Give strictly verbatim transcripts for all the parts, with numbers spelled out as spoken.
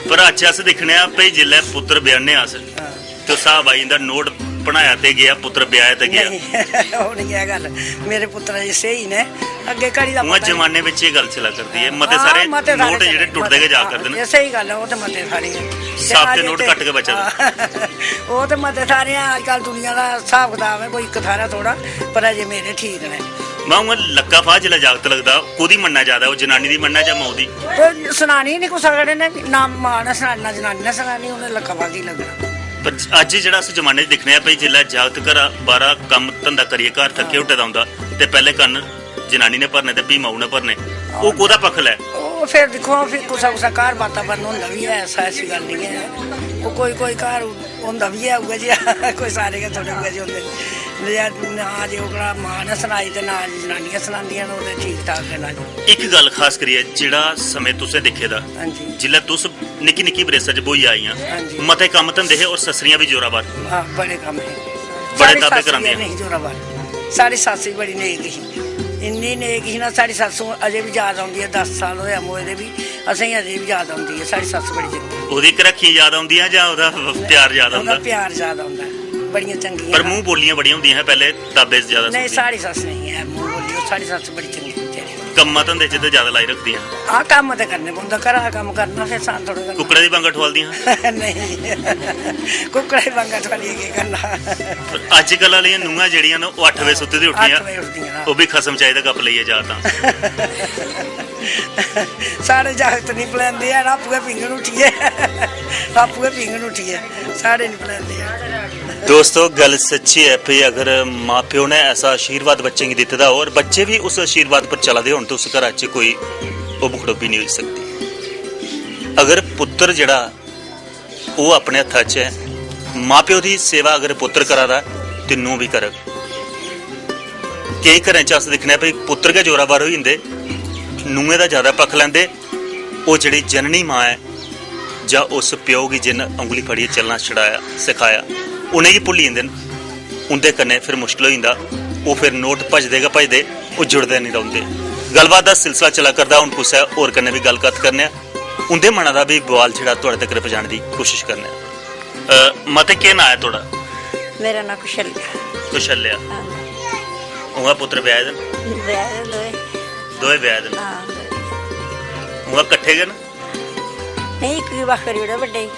पर अज्ज अस दिक्खने आं भई जिसलै पुत्तर ब्याहने अस, ते स्हाब आई जंदा, नोट बनाया ते गेआ, पुत्तर ब्याह ते गेआ। नेईं, ओह् निं ऐ गल्ल। मेरे पुत्तरा जी स्हेई न, अग्गें घड़ी दा उ'आं पता निं। जमाने बिच एह् गल्ल चला करदी ऐ, मते हां, सारे मते सारे नोट जेह्ड़े चले। टुटदे गै जा हां, करदे न। एह् स्हेई गल्ल ऐ, ओह् ते मते सारे ऐ। ते साफ ते अज्ज नोट ते घट्ट गै बचा दे। हां, ओह् ते मते सारे ऐ, अजकल दुनिया दा स्हाब कताब ऐ, कोई इक थाह्रा थोह्ड़ा, पर अजें मेरे ठीक न। में उ'आं लक्का फाह् जिसलै जागत लगदा, कोह्दी मन्ना ज्यादा, ओह् जनानी दी मन्ना जां माऊ दी? ते सनानी निं कुसै कन्नै, ना मां ने सनानी, ना जनानी ने सनानी, उ'नें लक्का फाह् की लग्गना। पर अज्ज जेह्ड़ा अस जमाने च दिक्खने आं भई, जिसलै जागत घरा बाह्रा कम्म धंधा करियै घर थक्के हुट्टे दा औंदा, ते पैह्ले कन्न जनानी ने भरने ते फ्ही माऊ ने भरने, ओह् कोह्दा पक्ख लै? ओह् फिर दिक्खो, फिर कुसै कुसै घर वातावरण होंदा बी ऐ, ऐसा, ऐसी गल्ल निं ऐ। ओह् कोई कोई घर होंदा बी ऐ उ'ऐ जेहा, कोई सारे गै थोह्ड़े उ'ऐ जेह् होंदे न। जे ना जे ओह्कड़ा मां ने सनाई ते ना जनानियां सनांदियां न, ओह् ते ठीक ठाक गै न। इक गल्ल खास करियै, जेह्ड़ा समें तुसें दिक्खे दा, हां जी। जिसलै तुस निक्की निक्की बरेसा च ब्होई आइयां, हां जी। मते कम्म धंदे हे और सस्सरियां बी जोरावर। हां, बड़े कम्म हे। बड़े साढ़ी दाबे सस्स बी करांदियां। नेईं जोरावर। साढ़ी सस्स बी बड़ी नेक ही, इन्नी नेक ही ना, साढ़ी सस्स हून अजें बी याद औंदी ऐ, दस साल होए मोए दे बी, असेंगी अजें बी याद औंदी ऐ, साढ़ी सस्स बड़ी चंगी। ओह्दी घरखियां याद औंदियां जां ओह्दा प्यार याद औंदा? ओह्दा प्यार याद औंदा, बड़ियां चंगियां। पर मूंह बोलियां बड़ियां होंदियां हियां पैह्ले, दाबे च ज्यादा नेईं, सुनदे। साढ़ी सस्स नेईं ऐ मूंह बोली, ओह् साढ़ी सस्स बड़ी चंगी। कम्मा धंदे च ते ज्यादा लाई रखदियां। हां, कम्म ते करने पौंदा, घरा दा कम्म करना, फिर सान थोह्ड़ा करना। कुक्कड़े दी बंगा ठुआलदियां? नेईं, कुक्कड़े दी बंगा ठुआलियै केह् करना? अज्जकल आह्लियां नूंहां जेह्ड़ियां न, ओह् अट्ठ बजे सुत्ती दी उट्ठियां, अट्ठ बजे उठदियां, हां। ओह् बी खसम चाहिदा गप्प लेइयै जा तां। साढ़े जागत निं पलैंदे हैन, आपूं गै पीङन उट्ठियै, आपूं गै पीङन उट्ठियै, साढ़े निं पलैंदे हैन। दोस्तो, गल्ल सच्ची ऐ, भई अगर मां प्यो ने ऐसा आशीर्वाद बच्चें गी दित्ते दा होऐ और बच्चे बी उस आशीर्वाद पर चला दे होन, ते उस घरा च कोई उब खड़ोबी नेईं होई सकदी। अगर पुत्तर जेह्ड़ा, ओह् अपने हत्था च ऐ, मां प्यो दी सेवा अगर पुत्तर करा दा, ते नूंह् बी करग। केईं घरें च अस दिक्खने आं, भई पुत्तर गै जोरावर होई जंदे, नूंहें दा ज्यादा पक्ख लैंदे। ओह् जेह्ड़ी जननी मां ऐ, जां उस प्यो गी जिन्न उंगली फड़ियै चलना छड़ाया, सखाया, उ'नेंगी भुल्ली जंदे न। उं'दे कन्नै फिर मुश्कल होई जंदा। ओह् फिर नोट भजदे गै भजदे, ओह् जुड़दे निं रौंह्दे। गल्लबात दा सिलसिला चला करदा, हून कुसै होर कन्नै बी गल्ल कत्थ करने आं। उं'दे मना दा बी बुआल जेह्ड़ा थुआढ़े तगर पजाने दी कोशश करने आं। अ, माता, केह् नांऽ ऐ थुआढ़ा? मेरा नांऽ कुशल्या। कुशल्या। हां। उ'आं पुत्तर ब्याहे दे न? ब्याहे दे दोए। दोए ब्याहे दे न? हां, दोए। उ'आं कट्ठे गै न? नेईं, इक गी बक्ख करी ओड़ेआ बड्डे गी।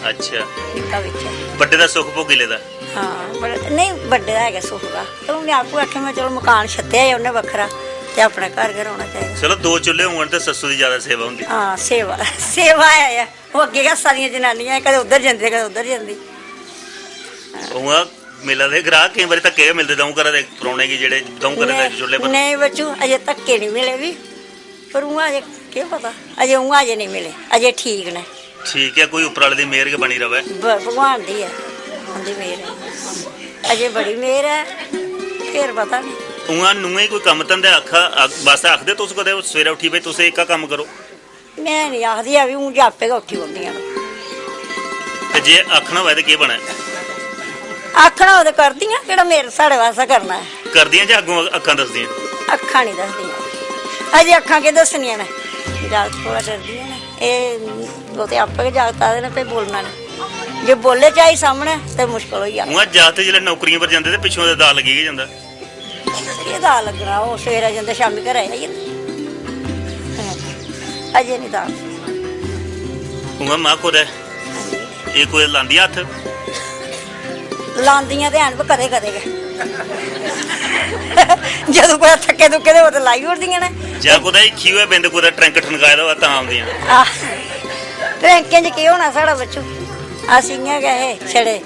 अच्छा। निक्का बिच ऐ। बड्डे दा सुख भोगी लेदा? हां, बड़ा, नेईं, बड्डे दा है गै सुख दा। ते हून में आपूं आखेआ, में चलो मकान छत्तेआ ऐ उ'न्नै बक्खरा, ते अपने घर गै रौह्ना चाहिदा। चलो, दो चु'ल्ले होङन ते सस्सू दी ज्यादा सेवा होंदी। हां, सेवा, सेवा है, ऐ। ओह् अग्गें गै सारियां जनानियां, कदें उद्धर जंदी, कदें उद्धर जंदी। उ'आं मिला दे ग्राह्क केईं बारी धक्के गै मिलदे द'ऊं घरा दे परौह्ने गी, जेह्ड़े द'ऊं घरें दे नेईं, जुड़ले पर। नेईं बच्चू, अजें धक्के निं मिले बी, पर उ'आं अजें केह् पता, अजें उ'आं अजें निं मिले, अजें ठीक न। ठीक ऐ, कोई उप्पर आह्ले दी मेह्र गै बनी र'वै। ब-, भगवान दी ऐ, उं'दी मेह्र ऐ। अजें बड़ी मेह्र ऐ, फिर पता निं। उ'आं नूहें गी कोई कम्म धंदे आखा-, आख-, बास्तै आखदे तुस कदें, ओह् सवेरै उट्ठी, "भाई, तुस एह्का कम्म करो"? में निं आखदी ऐ, बी हून जे आपे गै उट्ठी पौंदियां न। ते जे आखना होऐ ते केह् बनै? आखना होऐ ते करदियां, केह्ड़ा मेरे, साढ़े वास्तै करना ऐ? करदियां जां अग्गों अक्खां दसदियां? अक्खां निं दसदियां। अजें अक्खां केह् दस्सनियां न? जागत थोह्ड़ा डरदियां न। एह्, ओह् ते आपे गै जागत आखदे न, भाई बोलना निं। जे बोले चाही सामनै ते मुश्कल होई जा। उ'आं जागत जिसलै नौकरियें पर जंदे ते पिच्छुआं ते दाऽ लग्गी गै जंदा। केह् दाऽ लग्गना? ओह् सवेरै जंदे, शामीं घरै गी आई जंदे। अजें निं दाऽ। उ'आं मां कुतै एह् कुतै लांदियां हत्थ? लांदियां ते हैन, पर कदें-कदें गै। जदूं कुतै थक्के-दुक्के दे होन, ते लाई ओड़दियां न। जां कुतै हिक्खी होऐ बिंद, कुतै ट्रैंक ठनकाए दा होऐ, तां औंदियां न। आह, ट्रैंकें च केह् होना साढ़ा बच्चू? अस इ'यां गै हे, छड़े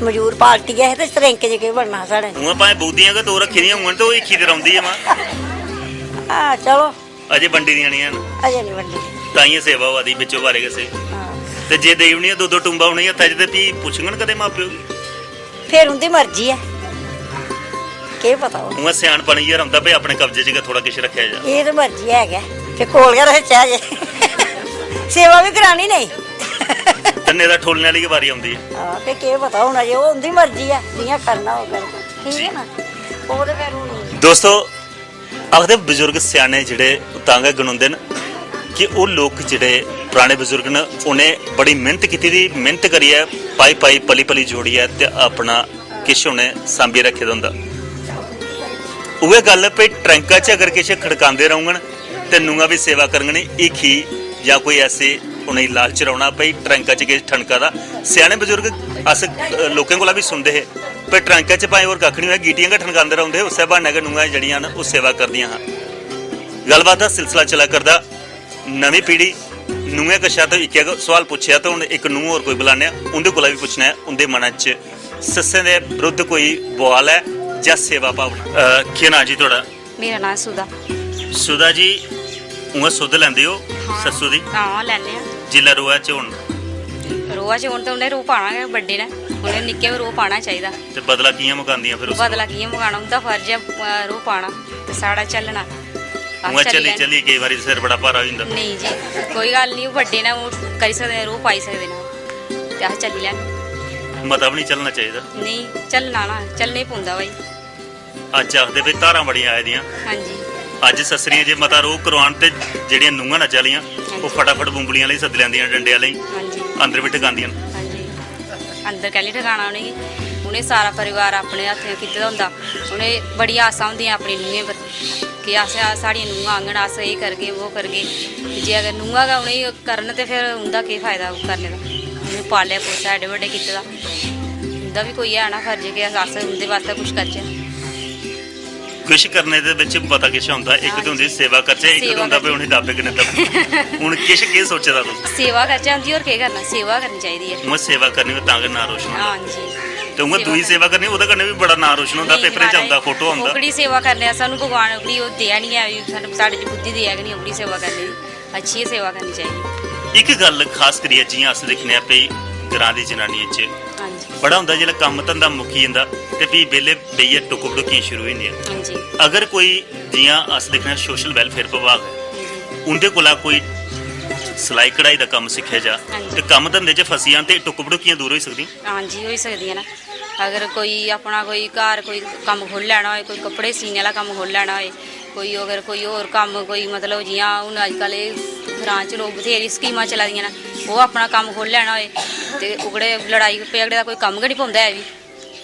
मजूर पार्टी गै हे, ते ट्रैंकें च केह् बनना हा साढ़े? उ'आं भाएं बौह्दियां गै दो रक्खी दियां होङन, ते ओह् हिक्खी ते रौंह्दी ऐ मां। हां, चलो। अजें बंडी दियां निं हैन। अजें निं बंडी। ताइयें सेवा होआ दी, बिच्चो बारे गै सेही। हां। ते जे देई ओड़नियां दो दो टुंबां उ'नेंगी हत्था च, ते फ्ही पुच्छङन कदें मां प्यो गी? फिर उं'दी मर्जी ऐ, केह् पता हून। उ'आं स्यानपन इ'यै रौंह्दा भई अपने कब्जे च गै थोह्ड़ा किश रक्खेआ जा। एह् ते मर्जी है गै, ते कोल गै रक्खचै अजें। सेवा बी करानी नेईं। ते नेईं तां ठोलने आह्ली गै बारी औंदी ऐ। हां, ते केह् पता हून, अजें ओह् उं'दी मर्जी ऐ, जि'यां करना होग। ठीक ऐ ना? ओह् ते फिर हून दोस्तो, आखदे बजुर्ग स्याने जेह्ड़े, ओह् तां गै गनोंदे न कि ओह् लोक जेह्ड़े पराने बजुर्ग न, उ'नें बड़ी मेह्नत कीती दी, मेह्नत करियै, पाई पाई, पली पली जोड़ियै ते अपना किश उ'नें सांभियै रक्खे दा होंदा। उ'ऐ गल्ल भई, ट्रैंका च अगर किश खड़कांदे रौह्ङन ते नूंहां बी सेवा करङन, हीखी जां कोई ऐसे उ'नेंगी लालच रौह्ना भई ट्रैंका च किश ठनका दा। स्याने बजुर्ग अस, अ, लोकें कोला बी सुनदे हे भई ट्रैंका च भाएं होर कक्ख निं होऐ, गीटियां गै ठनकांदे रौंह्दे हे, उस्सै ब्हानै गै नूंहां जेह्ड़ियां न, ओह् सेवा करदियां हां। गल्लबात दा सिलसिला चला करदा। नमीं पीढ़ी नूहें कशा ते इक्कै गै सोआल पुच्छेआ, ते हून इक नूंह् होर कोई बुलाने आं, उं'दे कोला बी पुच्छने आं, उं'दे मनै च सस्सें दे विरुद्ध कोई बुआल ऐ जां सेवा भावना? अ, केह् नांऽ जी थुआढ़ा? मेरा नांऽ सुधा। सुधा जी, उ'आं सुध लैंदे ओ हां। सस्सू दी? हां, लैन्ने आं। जिसलै रोहै च होन? रोहै च होन ते उ'नें रोह् पाना गै, बड्डे न, उ'नें निक्के बी रोह् पाना चाहिदा। ते बदला कि'यां मकांदियां फिर उस? बदला कि'यां मकाना? उं'दा फर्ज ऐ, अ, रोह् पाना ते साढ़ा झल्लना। अस उ'आं चली चली लैन्ने। चली केईं बारी सिर बड़ा भारा होई जंदा। नेईं जी, कोई गल्ल निं, ओह् बड्डे न, ओह् करी सकदे न, रोह् पाई सकदे न, ते अस चली लैन्ने। मता बी निं झल्लना चाहिदा। नेईं, झल्लना ना, झल्लने पौंदा भाई। अज्ज आखदे भाई धारां बड़ियां आई दियां। हां जी। अज्ज सस्सरियां जे मता रोह् करवान ते जेह्ड़ियां नूंहां न अज्जै आह्लियां, हां ओह् जी। फटाफट बुंबलियां आह्लें गी सद्दी लैंदियां, डंडे आह्लें गी, हां जी। अंदर बी टकांदियां न। हां जी। अंदर कैह्ली टकाना उ'नेंगी? उ'नें सारा परिवार अपने हत्थें कीते दा होंदा। उ'नें बड़ी आसां होंदियां अपनी नूहें पर कि अस, साढ़ियां नूहां आङन, अस एह् करगे, वो करगे। जे अगर नूहां गै उ'नेंगी करन ते फिर उं'दा केह् फायदा करने दा? उ'नें पालेआ पोसेआ, एड्डे बड्डे कीते दा, उं'दा बी कोई है ना फर्ज कि अस, अस उं'दे बास्तै कुछ करचै। किश करने दे बिच मता किश होंदा, इक ते होंदी सेवा करचै, इक ते सेवा होंदा करचै। भाई उ'नेंगी दाबे कन्नै दब्बो। हून किश केह् सोचे दा तुस? सेवा करचै उं'दी, होर केह् करना? सेवा करनी चाहिदी ऐ। उ'आं सेवा करनी होऐ तां गै नांऽ रोशन होंदा। हां जी। ते उ'आं सेवा दूई करनी। सेवा करनी, ओह्दे कन्नै बी बड़ा नांऽ रोशन होंदा, नेईं पेपरें च महाराज, औंदा, फोटो औंदा। ओह्कड़ी सेवा करने दा सानूं भगवान ओह्कड़ी ओह् देआ निं ऐ, सानूं, साढ़े च बुद्धि देआ गै निं ओह्कड़ी सेवा करने दी। अच्छी गै सेवा करनी चाहिदी। इक गल्ल खास करियै जि'यां अस दिक्खने आं भई ग्रां दी जनानियें च हां जी। बड़ा होंदा जिसलै कम्म धंधा मुक्की जंदा ते फ्ही बेल्लै बेहियै टुक्क भडुकियां शुरू होई जंदियां। हां जी। अगर कोई, जि'यां अस दिक्खने आं सोशल वैलफेयर विभाग ऐ, हां जी। उं'दे कोला कोई सलाई कढ़ाई दा कम्म सिक्खेआ जा हां जी। ते कम्म धंधे च फसी जान ते टुक्क भडुकियां दूर होई सकदियां। हां जी, होई सकदियां न। अगर कोई अपना कोई घर कोई कम्म खोह्ल्ली लैना होए, कोई कपड़े सीने आह्ला कम्म खोह्ल्ली लैना होए, कोई अगर कोई होर कम्म कोई मतलब जि'यां हून अजकल एह् ग्रांऽ च लोक बथ्हेरी स्कीमां चला दियां न, ओह् अपना कम्म खोह्ल्ली लैना होए ते ओह्कड़े लड़ाई झगड़े दा कोई कम्म गै निं पौंदा ऐ बी।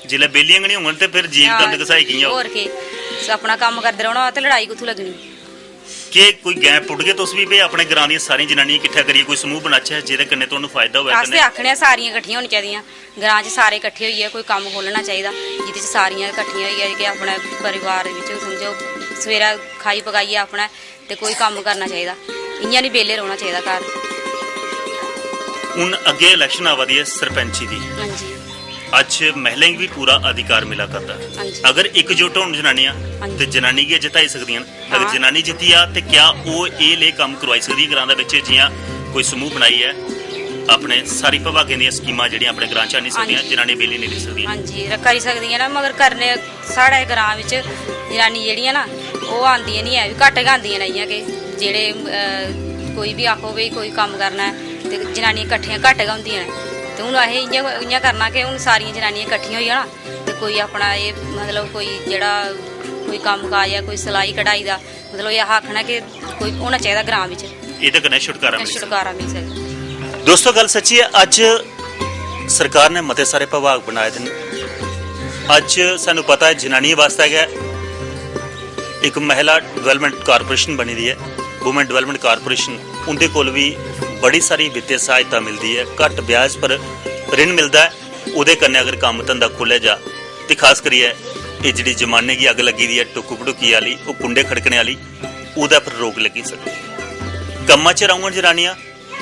जिसलै बेह्लियां गै निं होङन ते फिर जीवन हां, दंद घसाई कि'यां होग? होर केह्, अपना कम्म करदे रौह्ना होऐ ते लड़ाई कुत्थूं लग्गनी? केह् कोई गैं पुट्टगे तुस बी, भई अपने ग्रां दियां सारियां जनानियां किट्ठा करियै कोई समूह बनाचै जेह्दे कन्नै तुहानू फायदा होऐ अस ते कन्नै? आखने आं सारियां कट्ठियां होनियां चाहिदियां, ग्रां च सारे कट्ठे होइयै कोई कम्म खोह्लना चाहिदा जेह्दे च सारियां कट्ठियां होइयै जेह्के अपने परिवार बिच समझो सवेरै खाई पकाइयै अपने ते कोई कम्म करना चाहिदा, इ'यां निं बेह्ले रौह्ना चाहिदा घर। हून अग्गें इलैक्शन आवा दी ऐ सरपैंची दी। हां जी। अज्ज महिलाएं गी बी पूरा अधिकार मिला करदा ऐ। हां जी। अगर इकजुट होन जनानियां हां जी। ते जनानी गी जिताई सकदियां न। अगर हां। जनानी जित्ती जा ते क्या ओह् एह् ले कम्म करवाई सकदी ऐ ग्रां दे बिच, जि'यां कोई समूह बनाइयै अपने सारी विभागें दियां स्कीमां जेह्ड़ियां अपने ग्रां च आह्नी हां सकदियां, जी। जनानियां बेह्ली नेईं रेही सकदियां? हां जी, र-, करी सकदियां न, मगर करने साढ़े ग्रां बिच जनानी जेह्ड़ियां ना ओह् आंदियां निं ऐ, बी घट्ट गै आंदियां न, इ'यां कि जेह्ड़े, अ, कोई बी आखो भई कोई कम्म करना ऐ ते जनानियां कट्ठियां घट्ट गै होंदियां न। ते हून असें इ'यां, इ'यां करना कि हून सारियां जनानियां कट्ठियां होई जाना ते कोई अपना एह् मतलब कोई जेह्ड़ा कोई कम्म काज ऐ, कोई सलाई कढ़ाई दा, मतलब एह् आखना कि कोई होना चाहिदा ग्रां बिच। एह्दे कन्नै छुटकारा मिली सकदा। छुटकारा मिली सकदा। दोस्तो, गल्ल सच्ची ऐ, अज्ज सरकार ने मते सारे विभाग बनाए दे न। अज्ज सानू पता ऐ जनानियें बास्तै गै इक महिला डेवलपमेंट कारपोरेशन बनी दी ऐ, वुमेन डेवलपमेंट कारपोरेशन। उं'दे कोल बी बड़ी सारी वित्तीय सहायता मिलदी ऐ, घट्ट ब्याज पर ऋण मिलदा ऐ। ओह्दे कन्नै अगर कम्म धंधा खोह्लेआ जा ते खास करियै एह् जेह्ड़ी जमाने गी अग्ग लग्गी दी ऐ टुक्क भडुक्की आह्ली, ओह् कुंडे खड़कने आह्ली, ओह्दे पर रोक लग्गी सकदी ऐ। कम्मा च रौह्ङन जनानियां,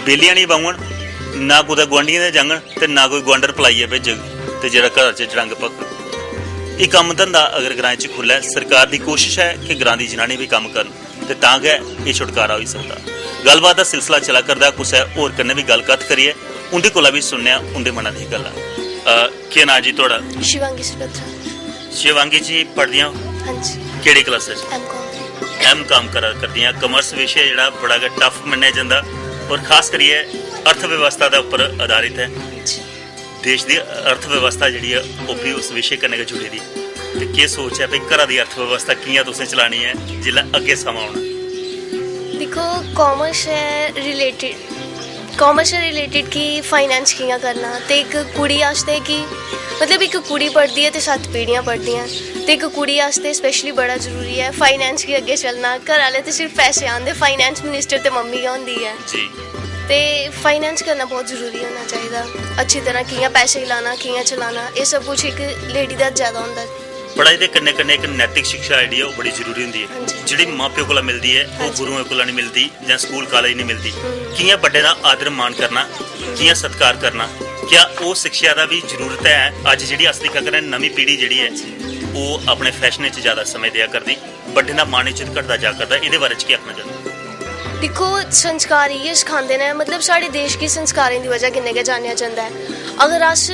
बेलियां निं बौह्ङन, ना कुतै गुआंढियें दे जाङन ते ना कोई गुआंढर पलाइयै भेजग ते जेह्ड़ा घरा च जड़ंग पक्कग। एह् कम्म धंधा अगर ग्राएं च खु'ल्लै, सरकार दी कोशश ऐ कि ग्रां दी जनानियां बी कम्म करन। ते तां गै एह् छुटकारा होई सकदा। गल्लबात दा सिलसिला चला करदा, कुसै होर कन्नै बी गल्ल कत्थ करियै उं'दे कोला बी सुनने आं उं'दे मना दी गल्लां। अ, केह् नांऽ जी थुआढ़ा? शिवांगी सुभद्रा। शिवांगी जी पढ़दियां ओ? हां जी। केह्ड़ी क्लासा च? M com. एम कॉम करा करदियां। कॉमर्स विशे जेह्ड़ा बड़ा गै टफ मन्नेआ जंदा और खास करियै अर्थव्यवस्था दे उप्पर आधारित ऐ। जी। देश दी अर्थव्यवस्था जेह्ड़ी ऐ, ओह् बी उस विशे कन्नै गै जुड़ी दी। ते केह् सोच ऐ भई घरा दी अर्थव्यवस्था कि'यां तुसें चलानी ऐ जिसलै अग्गें समां औना? दिक्खो, कॉमर्स ऐ रिलेटिड कॉमर्स ऐ रिलेटिड कि फाइनेंस कि'यां करना, ते इक कुड़ी आस्तै कि मतलब इक कुड़ी पढ़दी ऐ ते सत्त पीढ़ियां पढ़दियां, ते इक कुड़ी आस्तै स्पेशली बड़ा जरूरी ऐ फाइनेंस गी अग्गें चलना। घर आह्ले ते सिर्फ पैसे आंदे, फाइनेंस मिनिस्टर ते मम्मी गै होंदी ऐ। जी। ते फाइनेंस करना बहुत जरूरी होना चाहिदा, अच्छी तरह कि'यां पैसे लाना, कि'यां चलाना, एह् सब कुछ इक लेडी दा ज्यादा होंदा। पढ़ाई दे कन्नै कन्नै इक नैतिक शिक्षा जेह्ड़ी ऐ, ओह् बड़ी जरूरी होंदी ऐ। जेह्ड़ी मां प्यो कोला मिलदी ऐ, ओह् गुरुएं कोला निं मिलदी जां स्कूल कालेज निं मिलदी। कि'यां बड्डे दा आदर मान करना, कि'यां सत्कार करना, क्या ओह् शिक्षा दा बी जरूरत ऐ? अज्ज जेह्ड़ी अस दिक्खा करने नमीं पीढ़ी जेह्ड़ी ऐ, ओह् अपने फैशनें च ज्यादा समें देआ करदी, बड्डें दा मान इज्जत घटदा जा करदा, एह्दे बारे च केह् आखना चाह्ंदे? दिक्खो, संस्कार इ'यै सखांदे न, मतलब साढ़े देश गी संस्कारें दी बजह कन्नै गै जानेआ जंदा ऐ। अगर अस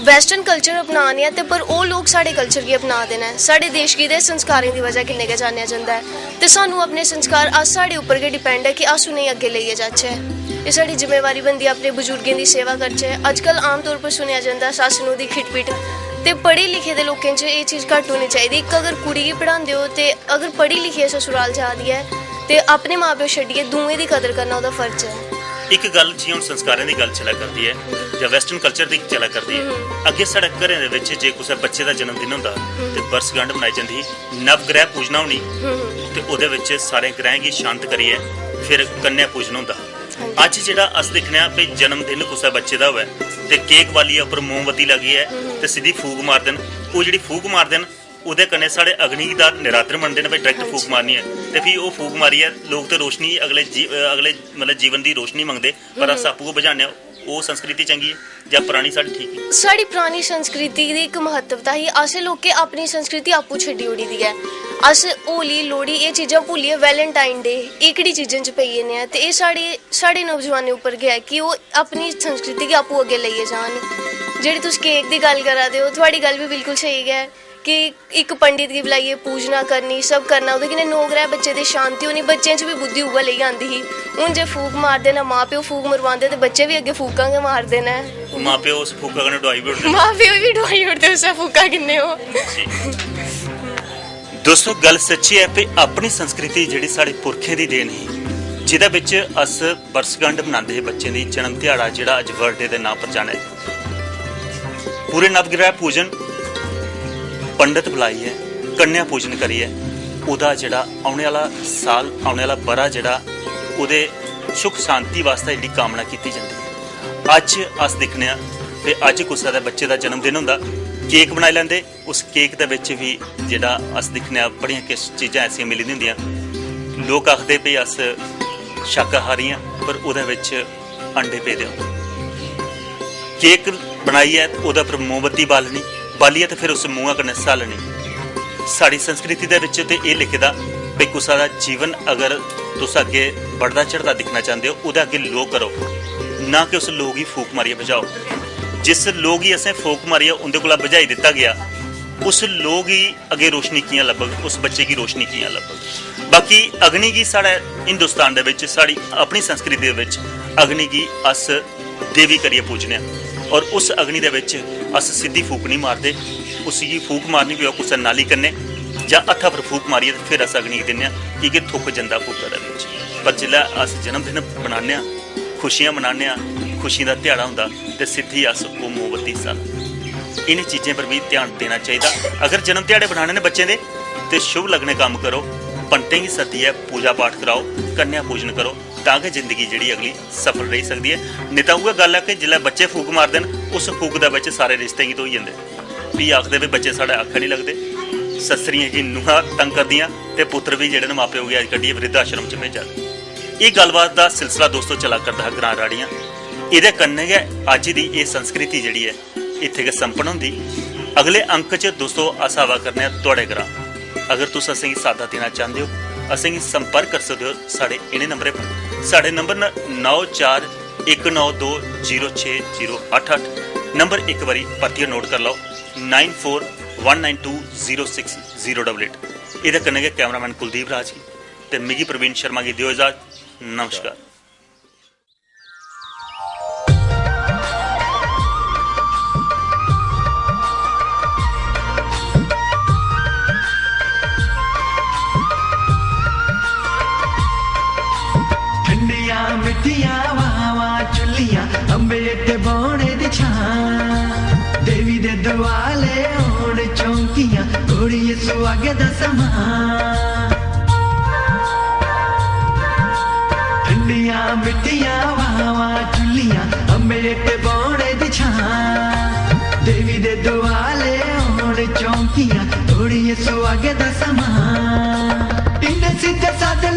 वैस्टर्न कल्चर अपनाने आं ते पर ओह् लोक साढ़े कल्चर गी अपना दे न। साढ़े देश गी ते संस्कारें दी बजह कन्नै गै जानेआ जंदा ऐ, ते सानूं अपने संस्कार अस साढ़े उप्पर गै डिपेंड ऐ कि अस उ'नेंगी अग्गें लेइयै जाचै। एह् साढ़ी जिम्मेवारी बनदी ऐ अपने बजुर्गें दी सेवा करचै। अज्जकल आमतौर पर सुनेआ जंदा सस्स नूंह् दी खिटपिट, ते पढ़े लिखे दे लोकें च एह् चीज़ घट्ट होनी चाहिदी। इक अगर कुड़ी गी पढ़ांदे ओ ते अगर पढ़ी लिखियै ससुराल जा दी ऐ ते अपने मां प्यो छड्डियै दूएं दी कदर करना ओह्दा फर्ज ऐ। इक गल्ल, जि'यां हून संस्कारें दी गल्ल चला करदी ऐ जां वैस्टर्न कल्चर दी चला करदी ऐ, अग्गें साढ़े घरें दे बिच जे कुसै बच्चे दा जन्मदिन होंदा ते बरसगंढ मनाई जंदी ही, नवग्रह पूजना होनी ते ओह्दे बिच सारे ग्रहें गी शांत करियै फिर कन्या पूजन होंदा हा। अज्ज जेह्ड़ा अस दिक्खने आं भई जन्मदिन कुसै बच्चे दा होऐ ते केक बालियै उप्पर मोमबत्ती लागियै ते सिद्धी फूक मारदे न। ओह् जेह्ड़ी फूक मारदे न, ओह्दे कन्नै साढ़े अग्नि दा निरादर मनदे न भई डायरेक्ट फूक मारनी ऐ, ते फ्ही ओह् फूक मारियै लोक ते रोशनी अगले जी- अगले मतलब जीवन दी रोशनी मंगदे, पर अस आपूं गै बुझाने आं। ओह् संस्कृति चंगी ऐ जां परानी साढ़ी ठीक ही? साढ़ी परानी संस्कृति दी इक म्हत्तवता ही। असें लोकें अपनी संस्कृति आपूं छड्डी ओड़ी दी ऐ। अस होली, लोह्ड़ी, एह् चीजां भुल्लियै वैलेंटाइन डे, एह्कड़ी चीजें च पेई जन्ने आं। ते एह् साढ़े साढ़े नौजवानें उप्पर गै ऐ कि ओह् अपनी संस्कृति गी आपूं अग्गें लेइयै जान। जेह्ड़ी तुस केक दी गल्ल करा दे ओ, थुआढ़ी गल्ल बी बिल्कुल स्हेई गै ऐ कि इक पंडित गी बुलाइयै पूजना करनी, सब करना, ओह्दे कन्नै नौ ग्रह बच्चे दी शांति होनी। बच्चें च बी बुद्धि उ'ऐ लेई आंदी ही। हून जे फूक मारदे न, मां प्यो फूक मरवांदे ते बच्चे बी अग्गें फूकां गै मारदे न। मां प्यो उस फूका कन्नै डुआई बी ओड़दे। मां प्यो बी डुआई ओड़दे उस्सै फूका कन्नै ओह्। दोस्तो, गल्ल सच्ची ऐ भई अपनी संस्कृति जेह्ड़ी साढ़े पुरखें दी देन ही, जेह्दे बिच अस बरसगंढ मनांदे हे बच्चें दी, जन्म ध्याड़ा जेह्ड़ा अज्ज बर्थडे दे नांऽ पर जाने, पूरे नवग्रह पूजन, पंडत बुलाइयै, कन्या पूजन करियै, ओह्दा जेह्ड़ा औने आह्ला साल, औने आह्ला ब'रा जेह्ड़ा ओह्दे सुख शांति वास्तै जेह्ड़ी कामना कीती जंदी ऐ। अज्ज अस दिक्खने आं ते अज्ज कुसै दे बच्चे दा जन्मदिन होंदा, केक बनाई लैंदे, उस केक दे बिच बी जेह्ड़ा अस दिक्खने आं बड़ियां किश चीजां ऐसियां मिली दियां होंदियां। लोक आखदे भई अस शाकाहारी आं, पर ओह्दे बिच अंडे पेदे होंदे। केक बनाइयै ओह्दे पर मोमबत्ती बालनी, बालियै ते फिर उस मुंहा कन्नै स्हालनी। साढ़ी संस्कृति दे बिच ते एह् लिखे दा भई कुसै दा जीवन अगर तुस अग्गें बढ़दा चढ़दा दिक्खना चांह्दे ओ, ओह्दे अग्गें लोऽ करो, ना कि उस लोऽ गी फूक मारियै बुझाओ। जिस लोऽ गी असें फूक मारियै उं'दे कोला बुझाई दित्ता गेआ, उस लोऽ गी अग्गें रोशनी कि'यां लब्भग, उस बच्चे गी रोशनी कि'यां लब्भग? बाकी अग्नि गी साढ़े हिंदुस्तान दे बिच, साढ़ी अपनी संस्कृति दे बिच अग्नि गी अस देवी करियै पूजने आं। और उस अग्नि दे बिच अस सिद्धी फूक निं मारदे, उसी फूक मारनी पवै कुसै नाली कन्नै जां हत्था पर फूक मारियै ते फिर अस अग्नि गी दिन्ने आं, की के थुक्क जंदा फूका दे बिच। पर जिसलै अस जन्मदिन मनाने आं, खुशियां मनाने आं, खुशियें दा ध्याड़ा होंदा ते सिद्धी अस ओह् मोमबत्ती साल। इ'नें चीजें पर बी ध्यान देना चाहिदा। अगर जन्म ध्याड़े बनाने न बच्चें दे ते शुभ लगने कम्म करो, पंतें गी सद्दियै पूजा पाठ कराओ, कन्या पूजन करो, तां गै जिंदगी जेह्ड़ी अगली सफल रेही सकदी ऐ। नेईं तां उ'ऐ गल्ल ऐ कि जिसलै बच्चे फूक मारदे न, उस फूक दे बिच सारे रिश्ते गी धोई जंदे। फ्ही आखदे, "भी बच्चे साढ़े आखै निं लगदे।" सस्सरियें गी नूंहां तंग करदियां ते पुत्तर बी जेह्ड़े न, मां प्यो गी अज्ज कड्ढियै वृद्ध आश्रम च भेजा दे। एह् गल्लबात दा सिलसिला, दोस्तो, चला करदा हा ग्रां राड़ियां। एह्दे कन्नै गै अज्ज दी एह् संस्कृति जेह्ड़ी ऐ, इत्थै गै संपन्न होंदी। अगले अंक च, दोस्तो, अस आवा करने आं थुआढ़े ग्रां। अगर तुस असेंगी साद्दा देना चांह्दे ओ, असेंगी संपर्क करी सकदे ओ साढ़े इ'नें नंबरें पर। साढ़े नंबर न नौ चार इक नौ दो जीरो छे जीरो अट्ठ अट्ठ। नंबर इक बारी परतियै नोट करी लैओ, nine four one nine two zero six zero double eight. एह्दे कन्नै गै कैमरामैन कुलदीप राज गी ते मिगी प्रवीण शर्मा गी देओ इजाजत। नमस्कार। ये सुहागे दा समां। ठंडियां मिट्ठियां हवावां झुल्लियां, अमृत बौने दी छां। देवी दे दुआले होन चौंकियां, थोड़ी ये सुहागे दा समां। इन्ने सिद्धे साधे